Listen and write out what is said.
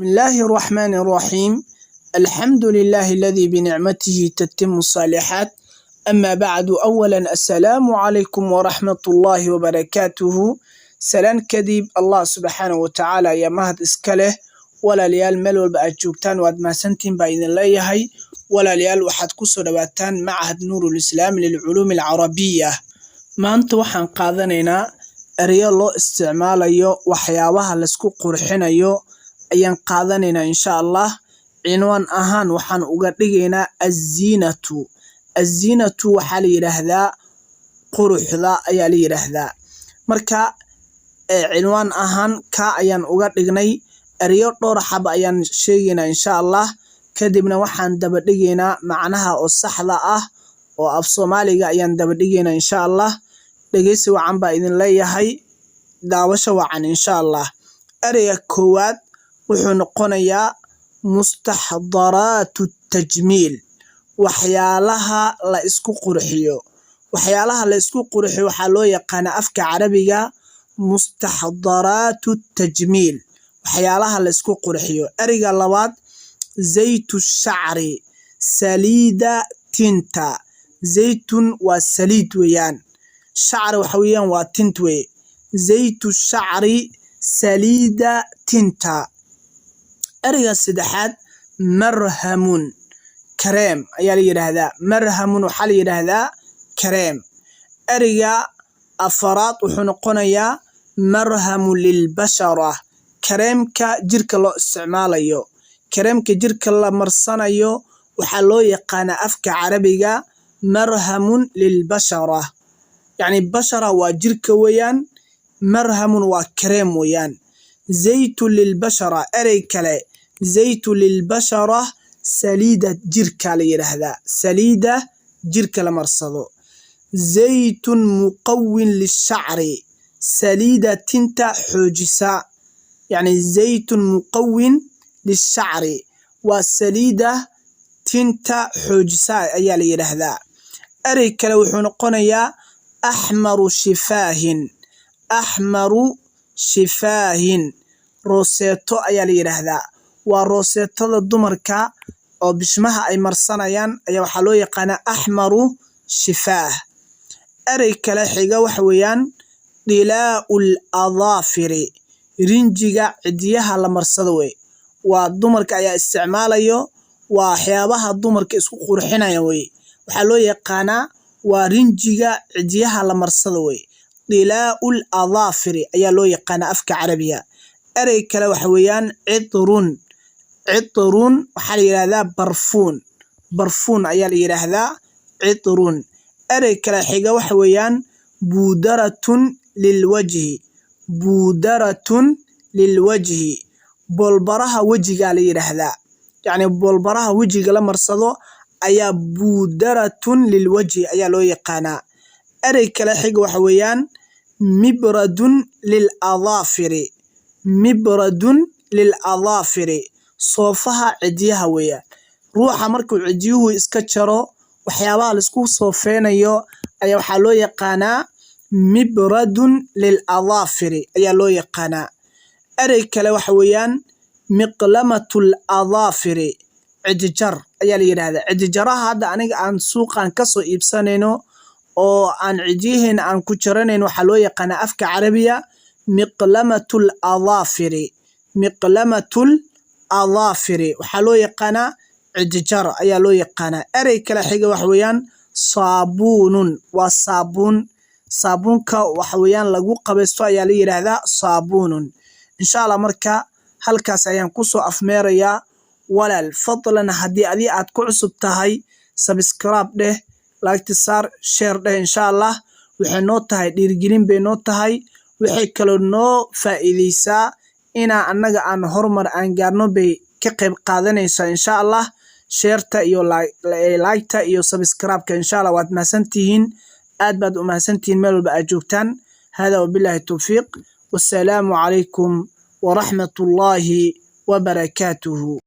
بسم الله الرحمن الرحيم، الحمد لله الذي بنعمته تتم الصالحات، أما بعد. أولا، السلام عليكم ورحمة الله وبركاته. Salaan kadib, Allah subxaanahu watacaala ayaa mahad iska leh. Walaalayaal, meel walba aad joogtaan, waad mahadsantihiin baa idin leeyahay. Walaalayaal, waxaad kusoo dhawaataan Machad Nuurul Islaam lilculuumi alcarabiya. Maanta waxaan qaadanaynaa ereyo loo isticmaalayo waxyaabaha laisku qurxinayo ayaan qaadanaynaa, insha Allah. Cinwaan ahaan waxaan uga dhigaynaa aziinatu. Aziinatu waxaa la yidhaahdaa quruxda ayaa la yidhaahdaa. Marka cinwaan ahaan kaa ayaan uga dhignay. Ereyo dhowr xab ayaan sheegaynaa, insha Allah. Kadibna waxaan daba dhigaynaa macnaha oo saxda ah oo af Soomaaliga ayaan daba dhigaynaa, insha Allah. Dhegeysi wacan baa idin leeyahay, daawasho wacan, insha Allah. Ereyga koowaad wuxuu noqonayaa mustaxdaraatu tajmiil, waxyaalaha la isku qurxiyo. Waxyaalaha la isku qurxiyo waxaa loo yaqaanaa afka Carabiga mustaxdaraatu tajmiil, waxyaalaha la isku qurxiyo. Ereyga labaad, zaytu shacri, saliida tinta. Zaytun waa saliid weeyaan, shacri waxa weeyaan waa tint wey. Zaytu shacri, saliida tinta. Ereyga saddexaad, marhamun, kareem ayaa la yidhaahdaa. Marhamun waxaa la yidhaahdaa kareem. Ereyga afaraad wuxuu noqonayaa marhamu lilbashara, kareemka jirka loo isticmaalayo. Kareemka jirka la marsanayo waxaa loo yaqaanaa afka Carabiga marhamun lilbashara. Yacni bashara waa jirka weeyaan, marhamun waa kareem weeyaan. Zaytu lilbashara, erey kale, zaytu lilbashara, saliida jirka la yidhaahdaa, saliida jirka la marsado. Zaytun muqawin lishacri, saliida tinta xoojisa. Yacni zaytun muqawin lishacri waa saliida tinta xoojisa ayaa la yidhaahdaa. Erey kale wuxuu noqonayaa axmaru shifaahin. Axmaru shifaahin, rooseeto ayaa la yidhaahdaa. Waa rooseetada dumarka oo bishmaha ay marsanayaan ayaa waxaa loo yaqaanaa axmaru shifaah. Erey kale xiga waxa weeyaan dilaa'u l adaafiri, rinjiga cidiyaha la marsado wey. Waa dumarka ayaa isticmaalayo, waa waxyaabaha dumarka isku qurxinaya wey. Waxaa loo yaqaanaa waa rinjiga cidiyaha la marsado wey. Dilaa'u l adaafiri ayaa loo yaqaanaa afka Carabiga. Erey kale waxa weeyaan citrun. Citrun waxaa la yidhahdaa barfuun, barfuun ayaa la yidhaahdaa citrun. Erey kale xiga waxa weeyaan buudaratun lilwajhi. Buudaratun lilwajhi, boolbaraha wejigaa la yidhaahdaa. Yacni boolbaraha wejiga la marsado ayaa buudaratun lilwajhi ayaa loo yaqaanaa. Erey kale xiga waxa weeyaan mibradun lil adaafiri. Mibradun lil adaafiri, soofaha cidiyaha weeyaan. Ruuxa markuu cidiyuhu iska jaro, waxyaabaha laisku soofeynayo ayaa waxaa loo yaqaanaa mibradun lil adaafiri ayaa loo yaqaanaa. Erey kale waxa weeyaan miqlamatul adaafiri, cidijar ayaa la yidhahdaa. Cidijaraha hadda aniga aan suuqan kasoo iibsanayno oo aan cidiyaheena aan ku jaranayno waxaa loo yaqaanaa afka Carabiya miqlamatul adaafiri. Miqlamatul adaafiri waxaa loo yaqaanaa cidijar ayaa loo yaqaanaa. Erey kale xiga waxa weeyaan saabuunun, waa saabuun. Saabuunka waxa weeyaan lagu qabaysto ayaa la yidhaahdaa saabuunun, insha Allah. Marka halkaas ayaan kusoo afmeerayaa. Walaal, fadlan haddii adi aad ku cusub tahay, subscribe dheh, like saar, share dheh, insha Allah. Waxay noo tahay dhiirigelin bay noo tahay. Waxay kaloo noo faa'iideysaa inaa annaga aan horumar aan gaarno bay ka qayb qaadanaysaa, insha Allah. Share-ta iyo like-ta iyo subscribe-ka, insha Allah. Waad mahadsantihiin, aad baad u mahadsantihiin meel walba aad joogtaan. Hada wabillahi towfiiq, wassalaamu calaykum waraxmatullaahi wabarakaatuhu.